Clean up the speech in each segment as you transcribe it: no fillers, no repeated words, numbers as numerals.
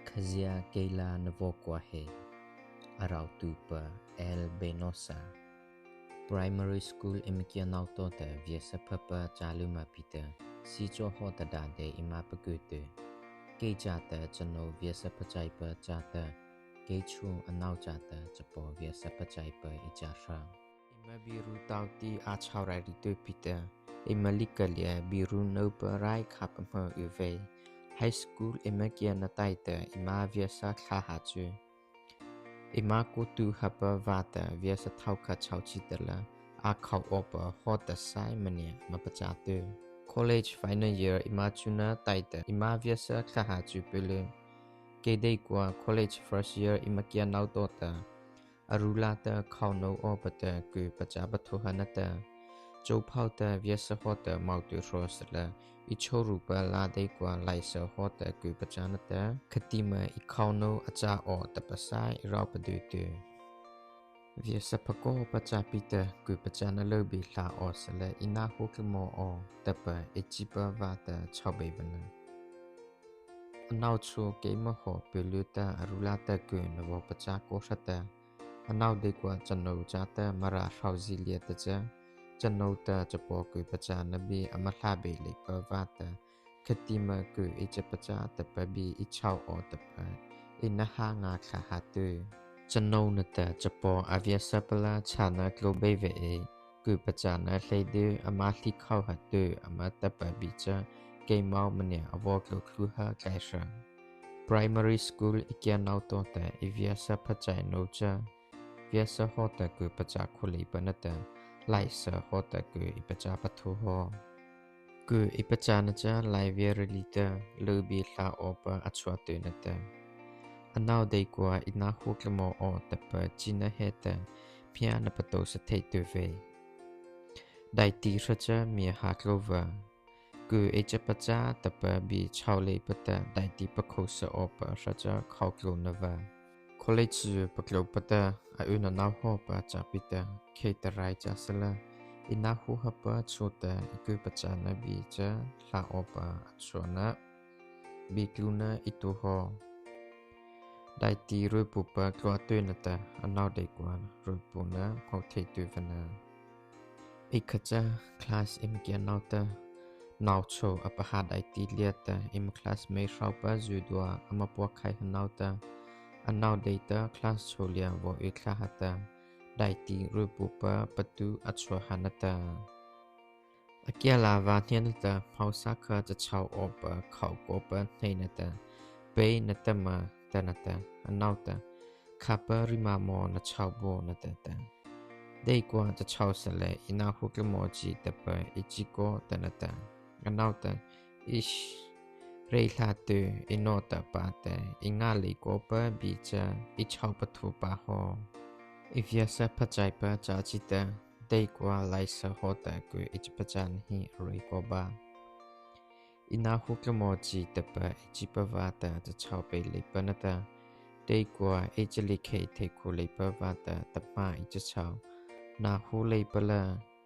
Khazia Keila Navokwa he Arautu pa El Benosa Primary School imikia nauto ta viesa papa chaluma pita si cho ho ta da de ima pakute ke cha ta chano viesa pachai pa cha ta ke chu anau cha ta chapo viesa pachai pa i cha sha ima biru tau ti a chau rai ri tu pita ima likalia biru no pa rai khap ma u ve High School ima kia na tai ta ima viesa kha ha chu ima ko tu hapa vata viesa thau kha chau chi ta la a khau opa ho ta sai mania ma pa cha tu College final year ima chuna tai ta ima viesa kha ha chu pele ke dei kwa college first year ima kia nau to ta arula ta khau no opa ta ku pa cha pa thu ha na ta chau phau ta viesa ho ta mau tu ro sa la i choru pa la dei kwa lai sa ho ta ku pa cha na ta khatima i khau no acha o ta pa sai rau pa du tu viesa pa ko pa cha pi ta ku pa cha na lo bi la o sa la ina hu ke mo o ta pa e chi pa va ta chau be ba na anau chu ke ma ho pe lu ta arula ta ku na wo pa cha ko sha ta anau de kwa chano cha ta mara rau zi lia ta cha chano ta chapo ku pa cha na bi ama hla be le pa va ta khatima ku e cha pa cha ta pa bi i chau o ta pa ina ha nga kha ha tu chano na ta chapo avia sa pala cha na klo be ve e ku pa cha na hlei de ama hli khau ha tu ama ta pa bi cha ke mau mania awo klo khlu ha kai sha Primary school ikya nau to ta ivia sa pha chai no cha via sa ho ta ku pa cha khuli pa na ta lai sa ho ta ku i pa cha pa thu ho ku i pa cha na cha lai via ri ta lu bi hla o pa achwa tu na ta anau dei kwa ina hu klamo o ta pa china he ta phia na pa to sa thei tu ve dai ti sha cha mi ha klova ku e cha pa cha ta pa bi chau le pa ta dai ti pa kho sa o pa sha cha khau klo na va College pa klo pa ta a u na nau ho pa cha pi ta ke ta rai cha sala ina hu ha pa chu ta ku pa cha na bi cha hla o pa chu na bi klu na i tu ho dai ti ru pu pa klo tu na ta anau dei kwa ru pu na ho the tu va na ikhacha class im kia nau ta nau cho apa ha dai ti lia ta im class mei rau pa zu dua ama pua khai nau ta anau dei ta class cho lia wo i thla ha ta dai ti ru pu pa patu achwa hana ta akia la va hian ta phau sa kha cha chau o pa khau ko pa nei na ta pe na ta ma ta na ta anau ta kha pa ri ma mo na chau bo na ta ta dei kwa cha chau sa le ina hu ke mo chi ta pa i chi ko ta na ta anau ta ish rei hla tu ino ta pa ta inga le ko pa bi cha i chau pa thu pa ho i via sa pha chai pa cha chi ta dei kwa lai sa ho ta ku i chi pa chan hi rei ko ba ina hu ke mo chi ta pa i chi pa va ta cha chau pe le pa na ta dei kwa e chi li khe the khu le pa va ta ta ma i cha chau na hu le pa la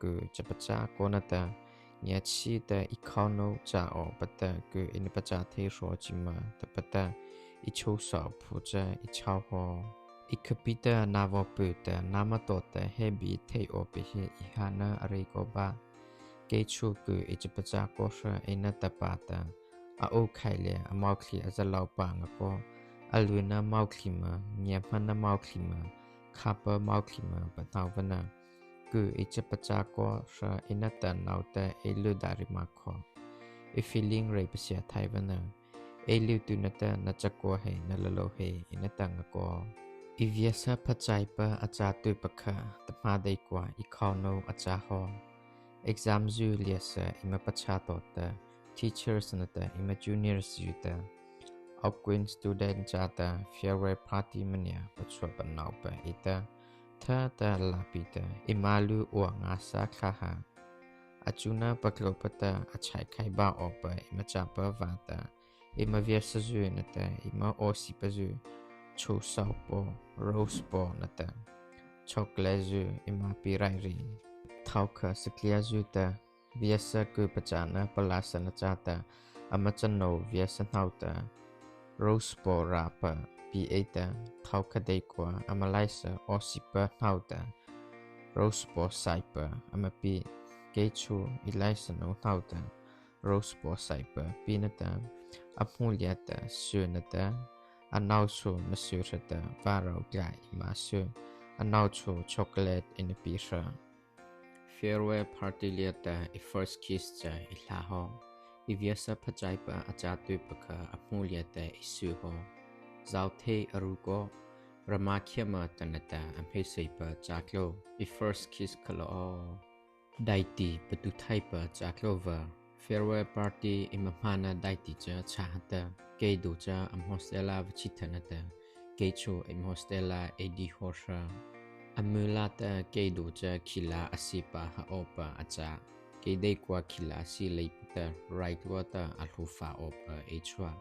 ku cha pa cha ko na ta nya chi ta i khao no cha o pa ta ku in pa cha the ro chi ma ta pa ta i chou sa phu cha i chau ho i khapi ta na wo pu ta na ma to ta he bi the o pi he i ha na are ko ba ke chu ku i cha pa cha ko sha e na ta pa ta a o khai le a mau khli a za lau pa nga ko a lu na mau khli ma nya ma na mau khli ma kha pa mau khli ma pa nau va na ku i cha pa cha ko sha ina ta nau ta e lu dari ma kho i feeling rei pa sia thai va na e lu tu na ta na cha ko he na la lo he ina ta nga ko i via sa pha chai pa acha tu pa kha ta ma dei kwa i khau no acha ho exam zu lia sa ima pa cha to ta teachers na ta ima juniors zu ta outgoing student cha ta farewell party mania pa chua pa nau pa ita tha ta la pi ta imalu o nga sa kha ha achuna paklo pata achai khai ba o pa ima cha pa va ta ima via sa zu na ta ima o si pa zu chu sau po rose po na ta chocolate zu ima pi rai ri thau kha siklia zu ta via sa ku pa cha na pala sa na cha ta ama chan no via sa nau ta Rose po ra pa pi ei ta thau kha dei kwa amalai sa o si pa hnau ta Rose po sai pa ama pi ke chu ilai sa no hnau ta Rose po sai pa pi na ta a hmu lia ta su na ta a nau chu na su hra ta va rau tlai ma su a nau chu chocolate in pi hra. Farewell party lia ta i first kiss cha i hla ho i viasa phachai pa acha tu pakha a hmu lia ta i su ho zau the aru ko rama khiama tanata a mhe sei pa cha klo i first kiss khalo o dai ti patu thai pa cha klo va farewell party i ma hmana dai ti cha cha hata ke du cha am hostela va chi thana ta ke chu im hostela ad ho sha amula ta ke du cha khila asipa ha opa acha ke dei kwa khila si lei ta right wa ta a hlu fa opa e chwa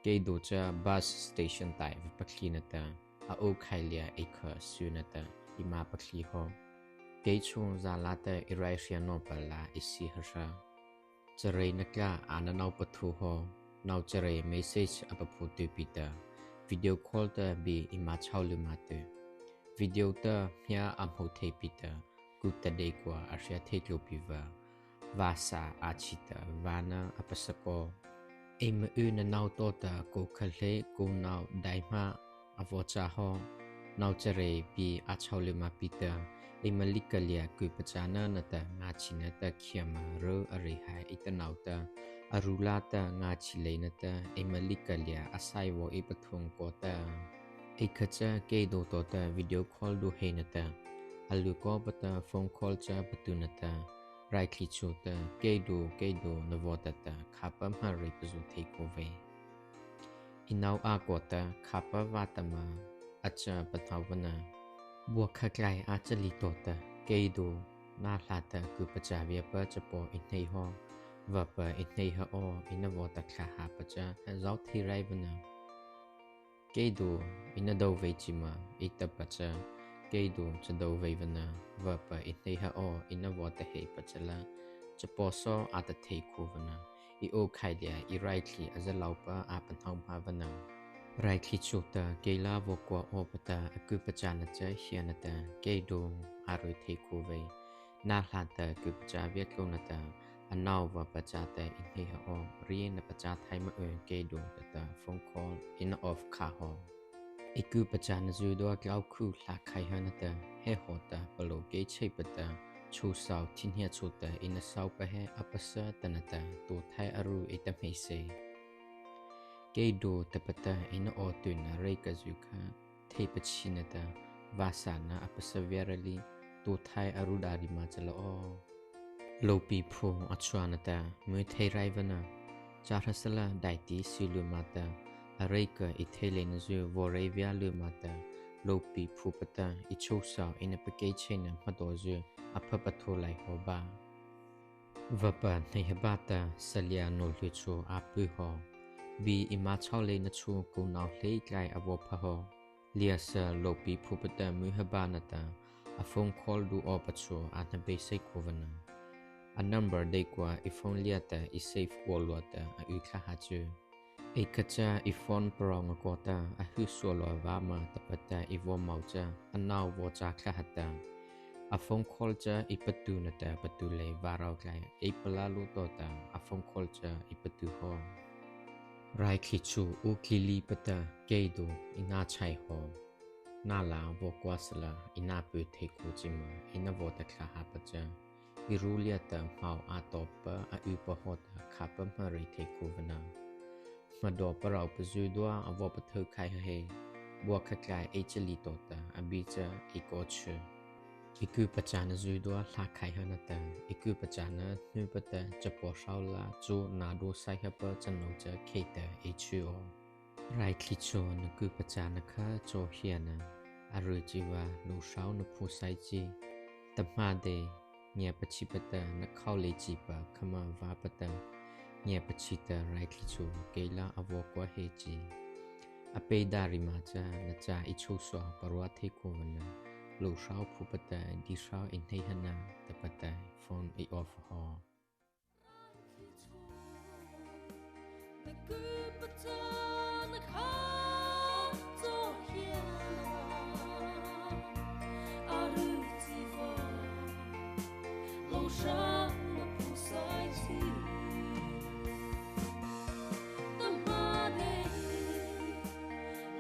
ke du cha bus station tai va pakhli na ta a o khailia e kha su na ta ima pakhli ho ke chu za la ta i rai ria no pa la i si ha sha chere na kla ana nau pathu ho nau chere message apa phu tu pi ta video call ta bi ima chau lu ma tu video ta hia am ho the pi ta ku ta de kwa a ria the tlo pi va va sa a chi ta va na apasako e ma u na nau to ta ko kha le ko nau dai ma avo cha ho nau chere bi a chau lu ma pi ta e malikalia ku pachana na ta nga china ta khiama ro ari hai ita nau ta arula ta nga chile na ta e malikalia asai wo e pathung ko ta e khacha ke do to ta video call do he na ta alu ko pata phone call cha patu na ta rai khli chu ta ke do na wo ta ta khapa ma re pazu the ko ve inau a ko ta khapa wa ta ma acha pathawana บัวขกลายอาจจะลีโตตะเกยดูนาลาตะคือปจาเวียปะจะปออินในฮอวะปะอินในฮออินวอตะคาหาปะจะเจ้าที่ไรบนะเกยดูอินดาวเวจิมาอิตะปะจะเกยดูจะดาวเววนะวะปะอินในฮออินวอตะเฮปะจะละจะปอซออาตะเทคูวนะอีโอไคเดียอีไรคลีอาจจะเลาปะอาปันเฮามาวนนะไรคลิชูตาเกลาวกว่าโอปตาอกุปจานะเจเฮียนตาเกดูอารุเทคูเวนาลาตากุปจาเวียกลนตาอนนาวปจาเตอินเฮอเรียนปจาไทยมาเอเกดูตตาฟงคอลอินออฟคาฮออีกุปจานะจูดัวกล่าวคูลาไคฮนตาเฮโหตาปโลเกเชปตาชูสาวทินเฮียชูตาอินสาวปะเฮอปสะตนตาตัวไทยอรุเอตเมเซเกดูตปตาอินอตุนเรกจุคาเทปชินตาวาสานาอปสเวรลีตัวไทยอรุดาริมาจลอโลปีพูอัชวานตามือเทไรวนาจารัสลาไดตีซิลุมาตาเรกอิเทเลนจูวเรเวียลุมาตาโลปีพูปตาอิชูสาวอินปเกเชนมาดอจูอภปทุไลโฮบาวปะในหบาตาเสลียโนลุชูอาปุโฮบีอิมาชาวเลนชูกูนาวเลไกลอวพะโฮเลียเซโลปีพูปตะมือหบานาตาอฟงคอลดูอปชูอาทเบเซโควนาอันนัมเบอร์เดกว่าอีฟอนเลียตาอีเซฟวอลวตาออุคลาหาจูเอกจาอีฟอนปรองกอตาอหุสัวลอวามาตปตาอีวอมาวจาอันนาววจาคลาหตาอฟงคอลจาอีปตูนตาปตูเลวาราวไกลเอปลาลูตอตาอฟงคอลจาอีปตูโฮไรคิชูอุคิลีปตะเกดูอินาชัยโฮนาลาวกวาสลาอินาปุเทคูจิมาอินาวตะคลาหาปะจาอิรูเลียตะมาวอาตอปะอาอุปโหตะคาปะมะริเทคูวนามาดอปะเราปะจูดัวอวปะเทไคเฮบัวขกายเอจลีโตตะอบิจาอิโกชูอีกูปจานะจูดัวลาไคฮนาตาอีกูปจานะนูปตะจะปอชาวลาจูนาดูไซฮปะจันโนจะเคตะเอชูโอไรคลิโชนกูปจานะคาโจเฮียนะอรุจิวาลูชาวนพูไซจีตมาเดเงียปชิปตะนักเข้าเลจีปะขมาวาปตะเงียปชิตะไรคลิโชเกลาอวกวะเฮจีอเปดาริมาจานะจาอิชูสวปรวะเทโกวนะลูชาวผู้ปตะดีชาวอินเทหนาตปตะฟอนไอออฟฮอ Na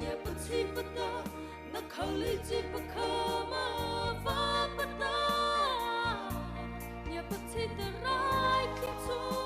也不气不得，那口里只不可么发不得，也不气得来听出。